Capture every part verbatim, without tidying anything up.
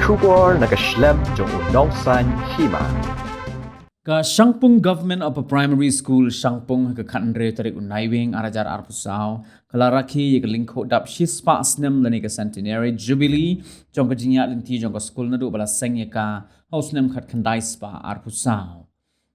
Khubor na ka shlem jong u Nongsaiñ Hima. Ka Shangpung Government Upper Primary School Shangpung ha ka khathynriew tarik u Naiwieng ar hajar arphew saw ka la rakhe ïa ka lyngkhuh dap shispah snem lane ka Centenary Jubilee jong ka jingïaid lynti jong ka skul naduh ba la seng ïa ka ha u snem khatkhyndai spah arphew saw.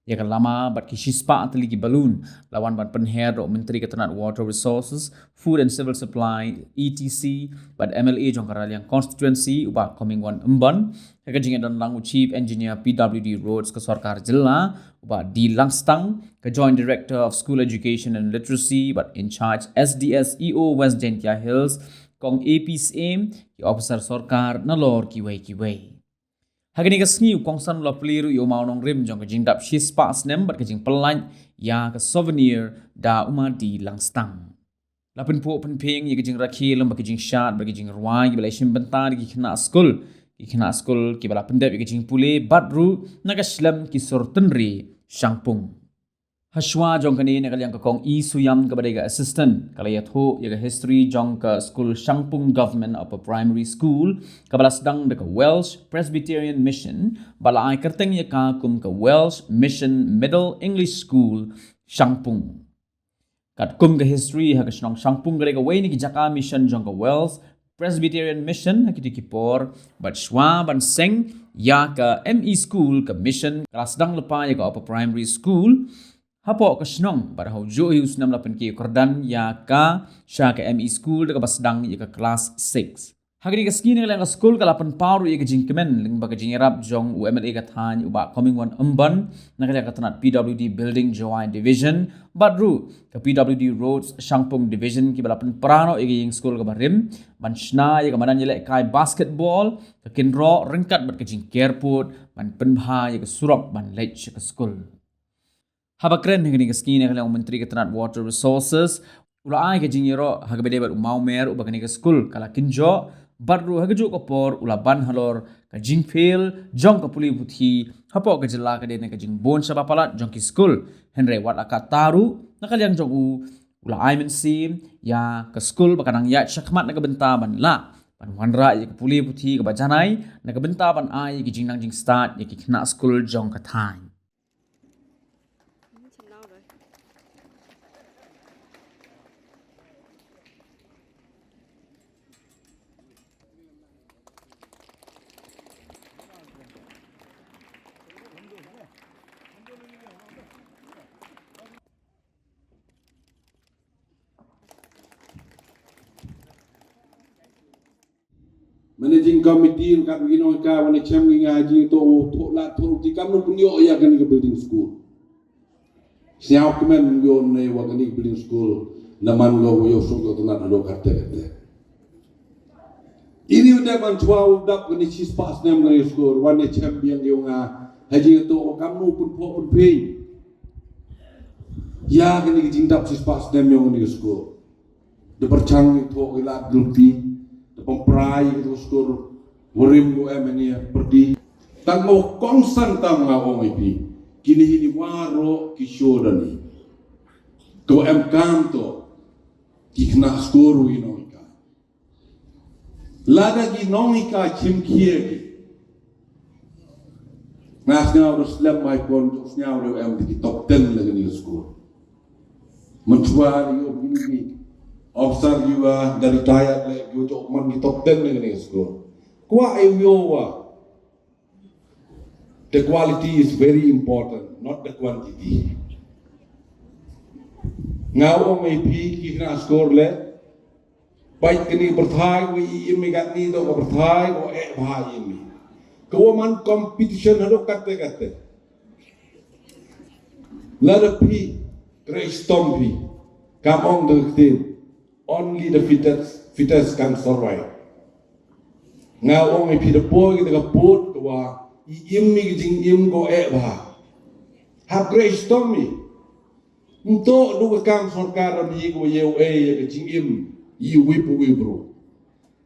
Ïa ka lama bad ki shispah tylli ki balloon la wan ban pynher da u Myntri ka tnat Water Resources, Food and Civil Supply, E T C, bad M L A jong ka Raliang Constituency, u Bah Comingone Ymbon, ha ka jingïadon lang u Chief Engineer P W D Roads ka Sorkar Jylla, u Bah D Langstang, ka Joint Director of School Education and Literacy bad in charge S D S E O West Jaintia Hills, Kong A P Syiem, ki ophisar sorkar nalor kiwei kiwei. Ha kane ka sngi u kongsan u la plie ruh ïa u mawnongrim jong ka jingdap shispah snem bad ka jingpyllait ïa ka souvenir da u Ma D Langstang. La pynphuh pynphieng ïa ka jingrakhe lem bad ka jingshad bad ka jingrwai kiba la shim bynta da ki khynnah skul, ki khynnah skul kiba la pyndep ïa ka jingpule bad ruh na ka shlem ki sur tynrai Shangpung. Hashwa jong kane, na ka liang ka Kong E Shuïam kaba dei ka assistant ka la ïathuh ïa ka history jong ka skul Shangpung Government Upper Primary School kaba la sdang da ka Welsh Presbyterian Mission bad la ai kyrteng ïa ka kum ka Welsh Mission Middle English School Shangpung. Katkum ka history, ha ka shnong Shangpung ka dei kawei na ki jaka mission jong ka Welsh Presbyterian Mission ha kito ki por, bad shwa ban seng ïa ka M E School ka mission ka la sdang lypa ïa ka Upper Primary School hapoh ka shnong bad ha u juh hi u snem la pynkiew kyrdan ïa ka sha ka M E School da kaba sdang ïa ka klas six. Ha kane ka sngi, na ka liang ka skul ka la pynpaw ruh ïa ka jingkmen lyngba ka jingïarap jong u M L A ka thaiñ u Bah Comingone Ymbon, na ka liang ka tnat P W D Building Jowai Division bad ruh ka P W D Roads Shangpung Division kiba la pynpra noh ïa ka ïing skul kaba rim ban shna ïa ka madan ïalehkai basketball, ka kynroh ryngkat bad ka jingker pud ban pynbha ïa ka surok ban leit sha ka skul. Haba kren ha kane ka sngi, na ka liang u Myntri ka tnat Water Resources u la ai ka jingïaroh ha kaba ïadei bad u mawmer uba kane ka skul ka la kynjoh bad ruh ha kajuh ka por u la ban halor ka jingfail jong ka pule puthi hapoh ka jylla ka dei na ka jingbun shaba palat jong ki skul. Hynrei wat la katta ruh, na ka liang jong u, u la ai mynsiem ïa ka skul ba kan nang ïaid shakhmat na ka bynta ban lah ban wanrah ïa ka pule puthi kaba janai na ka bynta ban ai ïa ki jingnang jingstad ïa ki khynnah skul jong ka thaiñ. Managing Committee ryngkat ki nonghikai, wan ïa chem ki nga jingthoh, thoh lad thoh ruti, kam nu pynïoh ïa kane ka building school. Sngewkmen ïoh ne wa kane ka building school na man ko ïoh suk ïoh tnat ïoh katte katte. Ini u dep ban chwa u dap kane shispah snem kane ka school, wan ïa chem biang ïa nga ha jingthoh, kam nu pynphoh pynphieng ïa kane ka jingdap shispah snem ïa kane ka school. Da pyrchang ïa thoh ki lad gulti, da pynpra ïa ka skur warim ko em ïa pyrdi. Tang mo kongsan tam nga ong ïa phi, kine hi ni waroh ki show da ni. Ko em kam to ki khynnah skur wi nonghikai. Lada ki nonghikai chim khia ki, nga sngew da slem mai pon, sngew da em ki top ten la kane ka skur. Mynchwa ïoh kine ki officer ïoh da retired le ïoh jok man ki top ten ne kane ka skul. Kwah ai ïoh wa the quality is very important, not the quantity. Nga ong ai phi ki khynnah skul le Bad kane pyrthai, wa i im i kat ni to ka pyrthai, wa eh bha i im i. Ka wa man competition haduh katte katte. Lada phi, Grace Tom phi, kam ong da ka ktien, only the fittest, fittest can survive. Nga ong i phi da poi kita ka put, ka wa i im i ka jingim ko eh bha. Ha Grace Tom i. Nto du ka kam sorkar ni ko ye u eh ya ka jingim, i wi pu wi bru.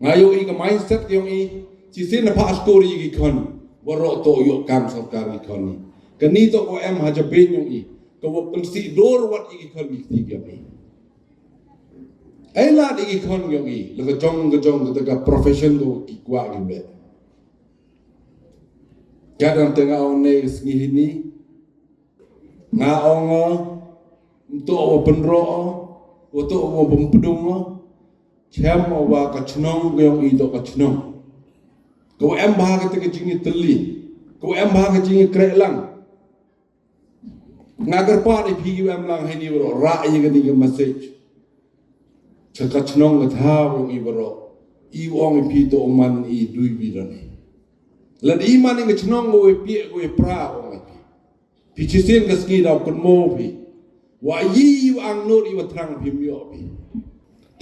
Nga ïoh i ka mindset yong i, shisien na pha skur i ki khon, waroh to ïoh kam sorkar ki khon i. Kani to ko em ha Japan yong i, ka wa pynsih dur wat i ki khon i kti yong i. Ai lad i ki khon yong i, la ka jong ka jong ka profession to ki kwah ki bet. Ka dang te nga ong ne sngi hini. Nga ong, to wa pynro, wa to wa pynpdung, chem wa ka chnong, ka yong i to ka chnong. Ka wa em bha ka te ka jing i teli. Ka wa em bha ka jing i krek lang. Nga kyrpad i phi wa em lang hini bro, ra i ka ni ka message. Cha ka chnong ka thaw yong i bro. I ong i phi to man i dui bi rani. Lad i man i ka chnong ko i pi ko i pra ong i phi. Phi chisien ka sngi daw kun mo phi. Wa yi i wa ang nur i wa trang phi myo phi.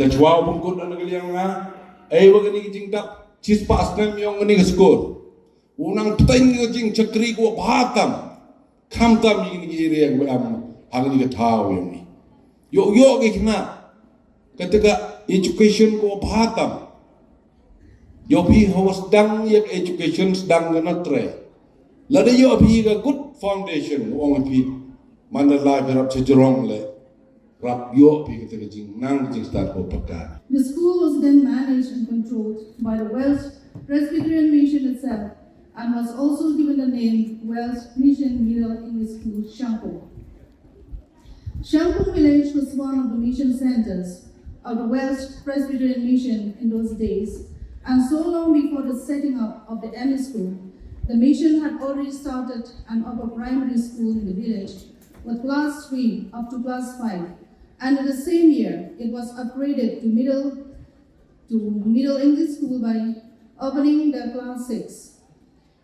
Ta chwa wa bungkut na ka liang nga. Ei wa ka ni ka jingdap. Chispa snem yong ka ni ka skor. Wa nang pteng ka jing chakri ko wa bhatam. Kham tam i ni area ko am hang ni ka thaw yong ni. Yo yo ki khna. Ka te ka education ko bhatam. Yo phi hawa sdang yak education sdang ka na tre. Lada yo phi ka good foundation ong phi. Mandalay phi rap chajrong le. Rap yo phi ka te ka jing nang jing start ko paka. The school was then managed and controlled by the Welsh Presbyterian Mission itself and was also given the name Welsh Mission Middle English School Shangpung. Shangpung village was one of the mission centers of the Welsh Presbyterian Mission in those days, and so long before the setting up of the M E school, the mission had already started an upper primary school in the village with class three up to class five, and in the same year it was upgraded to middle to Middle English School by opening the class six.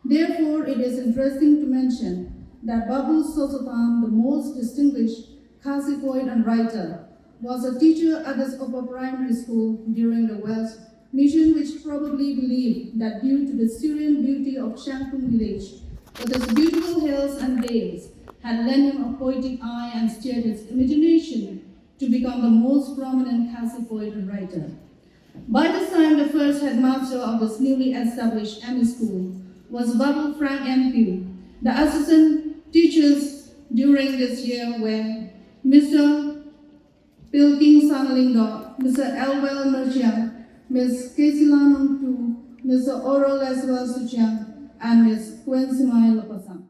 Therefore, it is interesting to mention that Babu Sosotan, the most distinguished Khasi poet and writer, was a teacher at this upper primary school during the Welsh mission, which probably believed that due to the serene beauty of Shangpung village, with its beautiful hills and dales, had lent him a poetic eye and stirred his imagination to become the most prominent Khasi poet and writer. By this time, the first headmaster of this newly established M E school was Babu Frank M P. The assistant teachers during this year were Mister Pilking Sanalingdo, Mister Elwell Merchiang, Miss Kesila Nongtu, Mister Oro Leswell Suchiang, and Miss Quensima Lapasang.